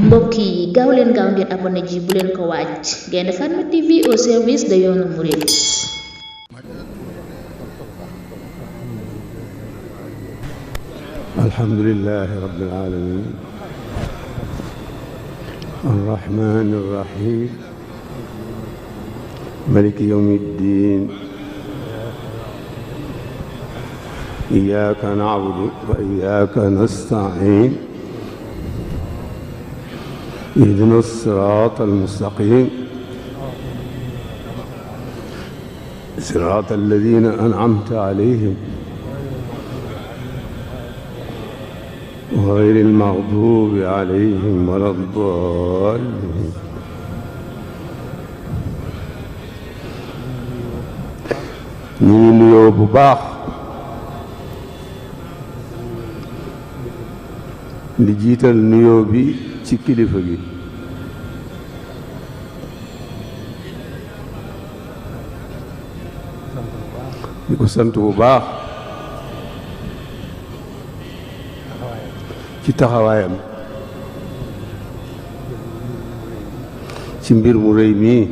mbokk yi gaaw leen gaaw ngeen abonné ji bu leen ko wàcc Gaïndé Fatma TV au service de yoonu murid. alhamdulillahi rabbil alamin arrahmani arrahim maliki yawmi ddin iyyaka na'budu wa iyyaka nasta'in ihdina as-sirata al-mustaqim sirata alladhina an'amta alayhim غير المغضوب عليهم ولا الضالين ñu ngi nuyoo bu baax di jiital nuyoo bi ci kilifa gi di ko sant bu baax ci taxawaayam ci mbir mu rëy mii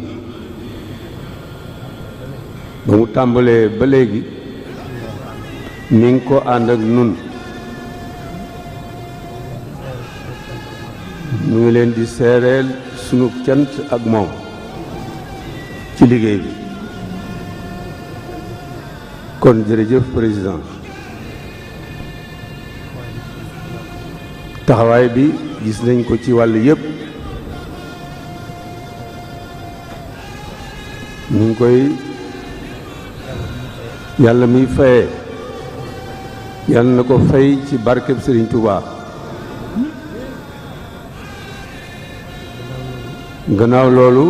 ba mu tàmbalee ba léegi mi ngi ko ànd ak nun ñu ngi leen di seereel sunu cant ak moom ci liggéey bi kon jërëjëf président taxawaay bi gis nañ ko ci wàll yépp ñu ngi koy yàlla miy fayee yàlla na ko fay ci barkeb Serigne Touba gannaaw loolu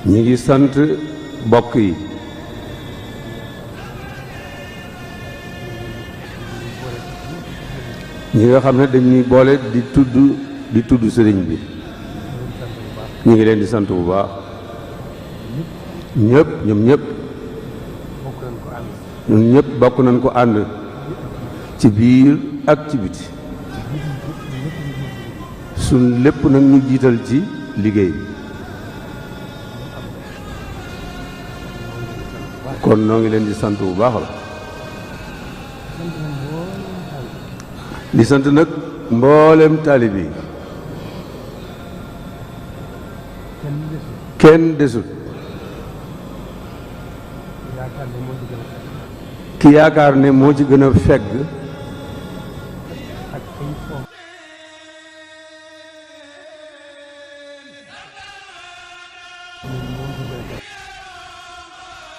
ñi ngi sant bokk yi ñi nga xam ne dañuy boole di tudd sëriñ bi ñu ngi leen di sant bu baax ñoom ñëpp ñun ñëpp bokk nañ ko ànd ci biir ak ci biti suñ lépp nag ñu jiital ci liggéey kon noo ngi leen di sant bu baax la di sant nag mboolem taalibe yi kenn desut ki yaakaar ne moo ci gën a fegg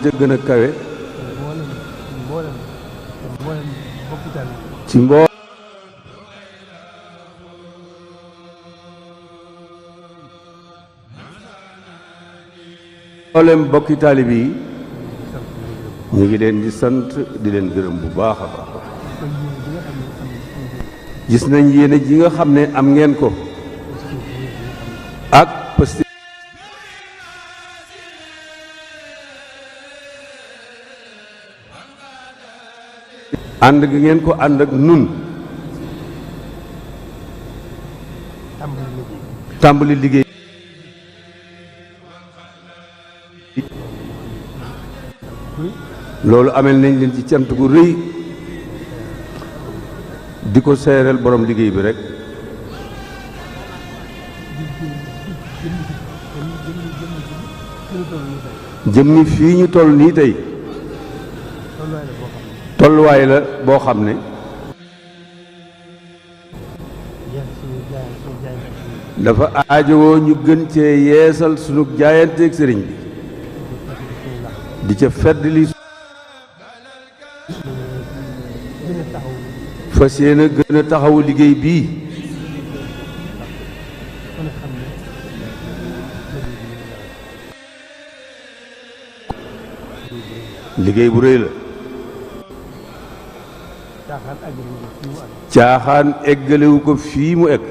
ja gën a kawe ci mboolem bokki taalibe yi ñu ngi leen di sant di leen gërëm bu baax a baax gis nañ yéene ji nga xam ne am ngeen ko ak pëste ànd gi ngeen ko ànd ak nun tàmbali liggéey loolu amel nañ leen ci cant gu rëy di ko seereel borom liggéey bi rek jëmmi fii ñu toll nii tey tolluwaay la boo xam ne dafa aajowoo ñu gën cee yeesal sunu jaayanteeg sëriñ bi di ca fedd li fas yéene gën a taxawu liggéey bii liggéey bu rëy la caaxaan eggalewu ko fii mu egg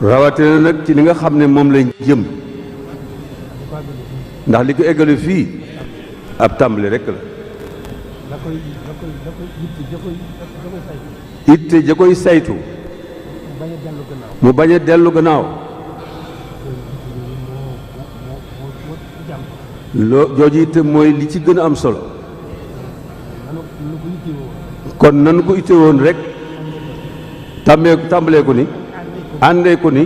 rawatina nag ci li nga xam ne moom lañ jëm ndax li ko eggale fii ab tàmbali rekk la itte ja koy saytu mu bañ a dellu gannaaw jooju itte mooy li ci gën a am solo kon nanu ko itte woon rek tàmbalee ko ni àndee ko ni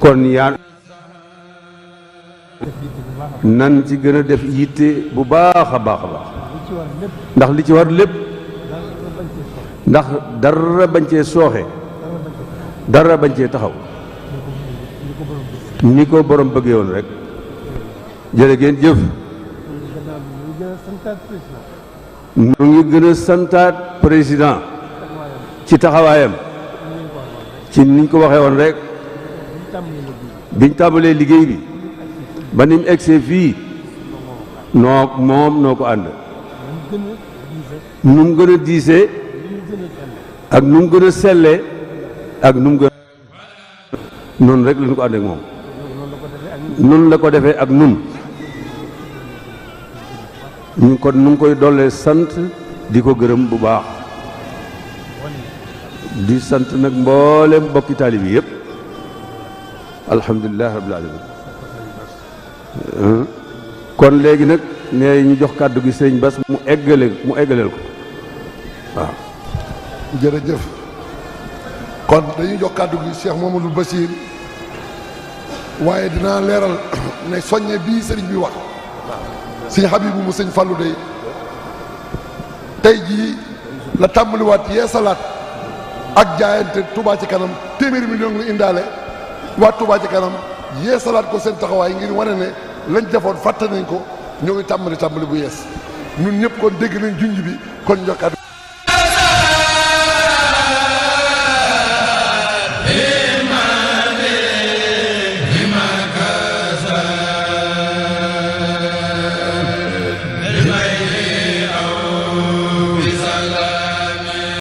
kon yaa nan ci gën a def yitte bu baax a baax a baax ndax li ci war lépp ndax dara bañ cee sooxe dara bañ cee taxaw ni ko borom bëggee woon rek jërë ngeen jëf ñu ngi gën a santaat président ci taxawaayam ci niñ ko waxee woon rek biñ tàmbalee liggéey bi ba ni mu egsee fii noo ko ànd nu mu gën a diisee ak nu mu gën a sellee ak nu mu gën a noonu rek la ñu ko ànd ak moom noonu la ko defee ak nun ñu kon nu ngi koy dollee sant di ko gërëm bu baax di sant nag mboolem mbokki taalib yi yëpp alhamdulilah rabbil alamin kon léegi nag ne ñu jox kàddu gi sëriñ Bass mu eggaleel ko waaw. jërëjëf kon dañuy jox kàddu gi Cheikh Mamadou Bassir waaye dinaa leeral ne soññe bii sëriñ bi wax sëñ Habibu mu sëñ Fallou day tey jii la tàmbaliwaat yeesalaat ak jaayante Touba ci kanam téeméeri million lu indaale waa Touba ci kanam yeesalaat ko seen taxawaay ngir wane ne lañ defoon fàtte nañ ko ñoo ngi tàmbali bu yees ñun ñëpp kon dégg nañ junj bi kon jox kàddu